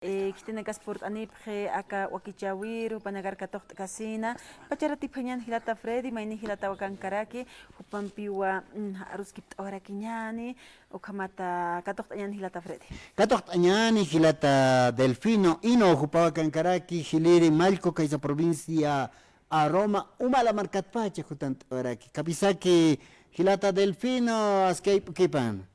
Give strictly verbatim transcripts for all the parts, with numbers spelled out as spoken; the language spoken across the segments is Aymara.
Eh, khitinakas purt'anipxi aka wakichäwir, jupanakar katuqt'kasina. Pacharatipxañän jilata Freddy, mayni jilataw akankaraki, jupampiwa, mm, aruskipt'awarakiñäni, ukhamata katuqt'añäni jilata Freddy. Katuqt'añäni jilata Delfino, ino jupaw akankaraki, jiliri Mallku kaysa provincia Aroma, Humala markatpacha jutant'awaraki. Kapisaki jilata Delfino, askayp'kipan.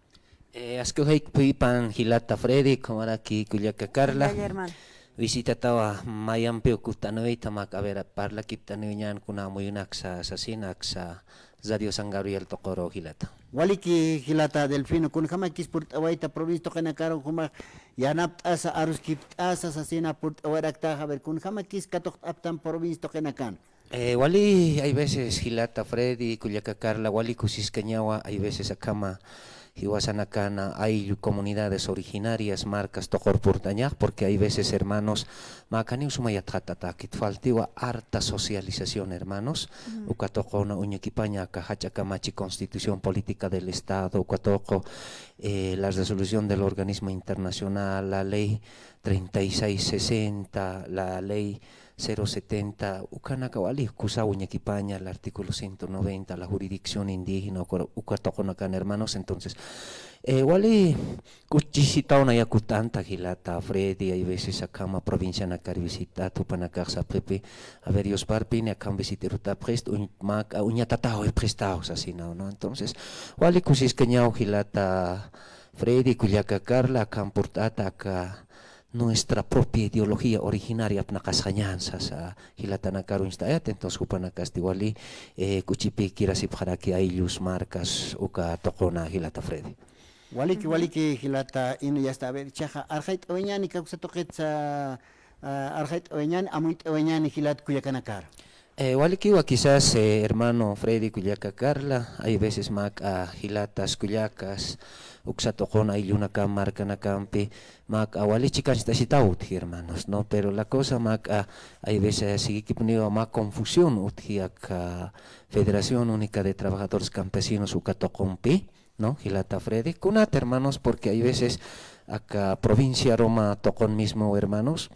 Eh, askawaykipan jilata Freddy, ukhamaraki kullaka Carla. Yalla, hermano. Visitatawa mayampiw kutt'anïwita, mä, a ver, parlakipt'anïwiñän kuna amuyunaksa sasin aksa Radio San Gabriel tuquru jilata. Waliki jilata Delfino, kunjamakis purt'awayta provincia tuqinakaru, jumax yanapt'asa, aruskipt'asa sasina purt'awarakta, a ver, kunjamakis katuqt'aptan provincia tuqinakan. Eh, wali, hay veces, jilata Freddy, kullaka Carla, wali kusiskañawa, hay veces akhama jiwasanakana, ayllu comunidades originarias markas tuqur purt'añax, porque hay veces, hermanos, mä, janiw suma yatxatatäkit, faltiwa harta socialización, hermanos, ujú, uka tuquna uñakipaña aka jach'a kamachi Constitución Política del Estado, uka tuqu, eh, la resolución del organismo internacional, la ley treinta y seis sesenta, la ley cero setenta, ukanaka wali kusa uñakipaña, el artículo ciento noventa, la jurisdicción indígena, uka, uka tuqunakan, hermanos. Entonces, eh, wali kuchisitaw nayax kutt'anta jilata Freddy, hay veces akhama provincianakar visitat, jupanakax sapxipi, a ver, yusparpini akham visit'irutapxist, uñ-, mä, uñatatäwipxistaw sasinaw, ¿no? Entonces, wali kusiskañaw jilata Freddy, kullaka Carla, akham purt'ata aka nuestra propia ideología originaria apnaqasxañän sasa jilatanakar uñst'ayät, entonces jupanakasti wali, eh, kuchipï kirasipxaraki ayllus markas uka tuquna jilata Freddy. Waliki, ujú, waliki jilata, ino yasta, a ver, ichaxa arxayt'awayañäni kawksa tuqitsa, ah, arxayt'awayañäni, amuyt'awayañäni jilat kullakanakar. Eh, walikiwa quizás, eh, hermano Freddy, kullaka Carla, hay veces mä, ah, jilatas kullakas, uksa tuqun ayllunakam markanakampi, mä, ah, wali chikancht'asitaw utji, hermanos, ¿no? Pero la cosa mä, ah, hay veces sigiskipuniwa mä confusión utji aka Federación Única de Trabajadores Campesinos uka tuqumpi, ¿no? Jilata Freddy. Kunat, hermanos, porque hay veces aka provincia Aroma tuqun mismo, hermanos,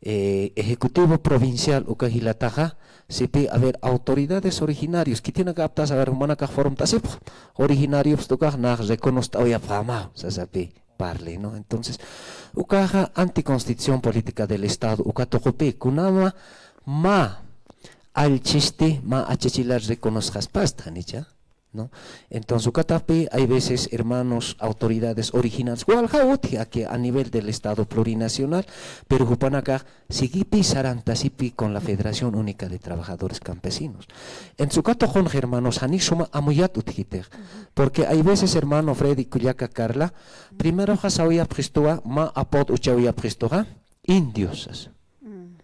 eh, ejecutivo provincial uka jilataxa, sipï, a ver, autoridades originarios, khitinakaptas, a ver, jumanakax formt'asipx, originarios tukax nax reconost'awayapxämaw, sasapï, parli, ¿no? Entonces, ukaxa anticonstitución política del Estado, uka tuqupï, kunama mä allchisti, mä achachilar reconozcaspasta, janicha. ¿No? Entonces, ukatapï, hay veces, hermanos, autoridades originales, walja utji aquí a nivel del Estado plurinacional, pero jupanakax sigipï sarantasipï con la Federación Única de Trabajadores Campesinos. Entonces, uka tuqunx, hermanos, jani suma amuyat utjitix, porque hay veces, hermano Freddy, kullaka Carla, primero sawayapxistuwa, mä apodo uchawayapxistuxa, indios, sasa. Mm.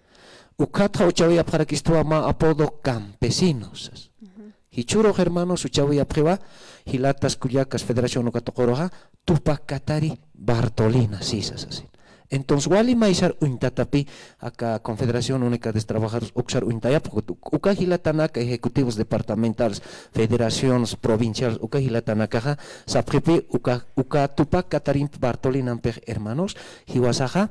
Ukatxa uchawayapxarakistuwa mä apodo campesinos, sasa. Ujú. Jichhürux, hermanos, uchawayapxiwa, jilatas kullakas Federación uka tuquruxa, Tupac Katari Bartolina, sisa, sasin. Entonces, wali maysar uñtatapï, aka Confederación Única de Trabajadores uksar uñtayapxi, uka jilatanaka ejecutivos departamentales, federaciones provinciales, uka jilatanakaxa, sapxipï, uka, uka Tupac Katari Bartolinampix, hermanos, jiwasaxa,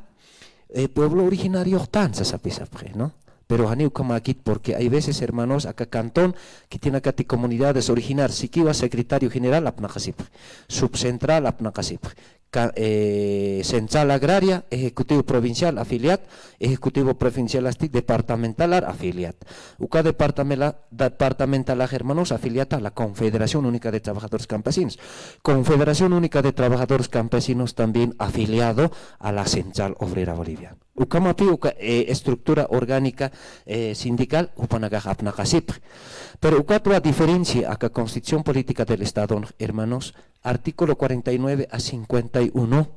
eh, pueblo originarioxtan sasapï sapxi, ¿no? Pero jani ukhamäkit, porque hay veces, hermanos, aka cantón, khitinakati comunidades originarias, sikiwa secretario general apnaqasipxi, subcentral apnaqasipxi, ca-, eh, central agraria, ejecutivo provincial afiliat, ejecutivo provincial asti departamental ar afiliat. Uka departamela-, departamentalax, hermanos, afiliat a la Confederación Única de Trabajadores Campesinos. Confederación Única de Trabajadores Campesinos también afiliado a la Central Obrera Boliviana. Ukhamapï uka, eh, estructura orgánica, eh, sindical, jupanakax apnaqasipxi. Pero ukatwa diferencia aka Constitución Política del Estado, hermanos, artículo cuarenta y nueve a cincuenta y uno,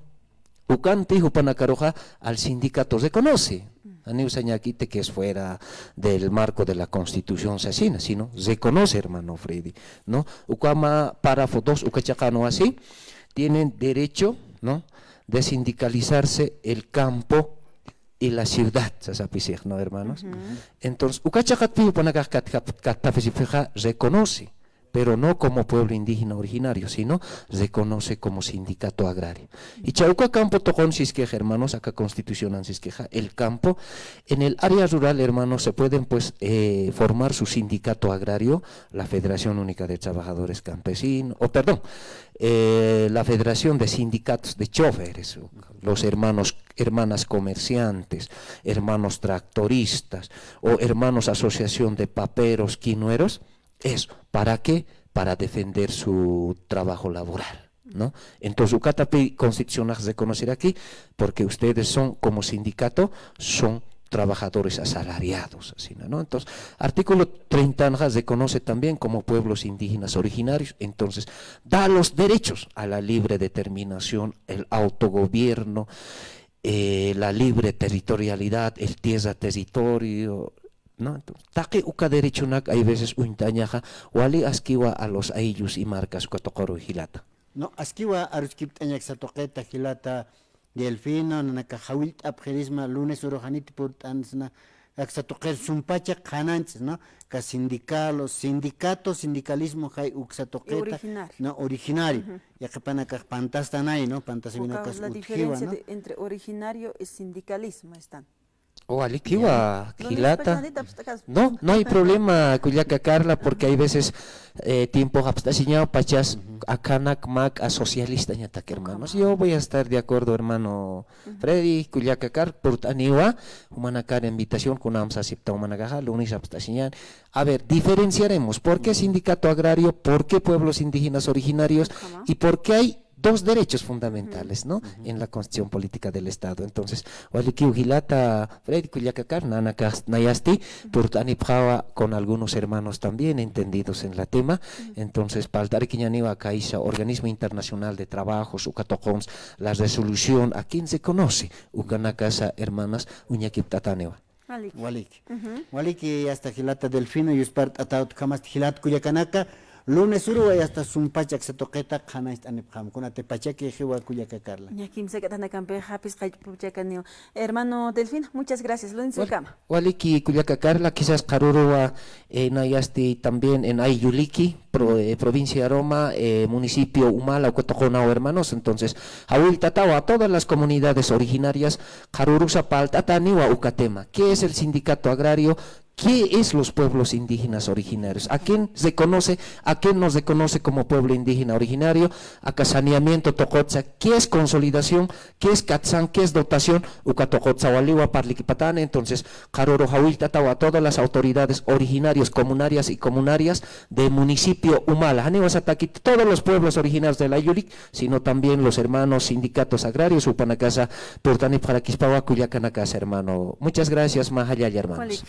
ukanpï jupanakaruxa al sindicato reconoce. Janiw sañäkiti que es fuera del marco de la Constitución sasina, sino reconoce, hermano Freddy, ¿no? Uka mä párrafo dos, uka chiqanwa si, tienen derecho, ¿no? De sindicalizarse el campo y la ciudad, sasapï six, ¿no, hermanos? Ujú. Entonces, uka chiqatpï jupanakax kat-, kat-, katapxisipxixa reconoce. pero no como pueblo indígena originario, sino reconoce como sindicato agrario. Jichha uka campo tuqun siskix, hermanos, aka constitucionan siskixa, el campo en el área rural, hermanos, se pueden, pues, eh, formar su sindicato agrario, la Federación Única de Trabajadores Campesinos, o perdón, eh, la Federación de Sindicatos de Choferes, los hermanos, hermanas comerciantes, hermanos tractoristas, o hermanos asociación de paperos, quinueros, eso. ¿Para qué? Para defender su trabajo laboral, ¿no? Entonces, ukatapï constitucionax reconocer aquí, porque ustedes son, como sindicato, son trabajadores asalariados, así, ¿no? Entonces, artículo treinta reconoce también como pueblos indígenas originarios, entonces, da los derechos a la libre determinación, el autogobierno, eh, la libre territorialidad, el tierra territorio, ¿no? Entonces, taqi uka derechonak hay veces uñt'añaxa, wali askiwa a los ayllus y markas uka tuquru jilata. No, askiwa aruskipt'añaksa tuqita jilata Delfino, nanaka jawillt'apxirisma, lunes urux janit purt'ansna, aksa tuqir sumpacha qhanañch'is, ¿no? Ka sindicato, sindicato, sindicalismo jay uksa tuqita, originar, ¿no? Originario. Ujú. Yaqhipanakax pantastanay, ¿no? Pantasawinakas la utjiwa, diferencia, ¿no? De, entre originario y sindicalismo están. Walikiwa, ya, jilata. No, no hay problema, kullaka Carla, porque hay veces, eh, tiempo apst'asiñaw pachas, ujú, akanak mak a socialistañatak, hermanos. Ujú. Yo voy a estar de acuerdo, hermano, ujú, Freddy, kullaka Carla, purt'aniwa, jumanakar invitación, kunamsa acepta jumanakaxa, lunes apst'asiñan. A ver, diferenciaremos por qué sindicato agrario, por qué pueblos indígenas originarios, ajá, y por qué hay dos derechos fundamentales, ujú, ¿no? Ujú. En la Constitución Política del Estado. Entonces, walikiw jilata Freddy, kullaka Carla, nanakax nayasti, ujú, purt'anipxawa con algunos hermanos también entendidos en la tema. Ujú. Entonces, parlt'arikiñaniwa kaysa Organismo Internacional de Trabajos, uka tuqums, la resolución, ¿a quién se conoce? Ukanakasa, hermanas, uñakipt'ataniwa. Waliki. Waliki. Ujú. Waliki, hasta jilata Delfino, yuspart'ataw, utjamasti jilat kullakanaka, lunes uruwa, hasta sumpacha aksa tuqita qhanañcht'anipxam, kunatï pachaki jiwa kullaka Carla. Ña kimsa k'atanakampixa, phisqa jach'a puchakaniw. Hermano Delfino, muchas gracias, lunes urukama. Waliki, kullaka Carla, quizás qharuruwa, eh, nayasti también en Aylluliki, pro-, eh, provincia Aroma, eh, municipio Humala, uka tuqunaw, hermanos. Entonces, jawillt'atawa a todas las comunidades originarias, qharurusa parlt'ataniwa uka tema. ¿Qué es el sindicato agrario? ¿Qué es los pueblos indígenas originarios? ¿A quién reconoce, a quién nos reconoce como pueblo indígena originario? Aka saneamiento tuqutsa, ¿qué es consolidación? ¿Qué es katsan? ¿Qué es dotación? Uka tuqutsa waliwa parlikipatani. Entonces, qharuru jawillt'atawa a todas las autoridades originarios, comunarias y comunarias de municipio Humala. Janiwa sataki todos los pueblos originarios de Aylluliki, sino también los hermanos sindicatos agrarios, jupanakasa purtanipxarakispawa kullakanakasa, hermano. Muchas gracias, mä jallalla, hermanos. Walik.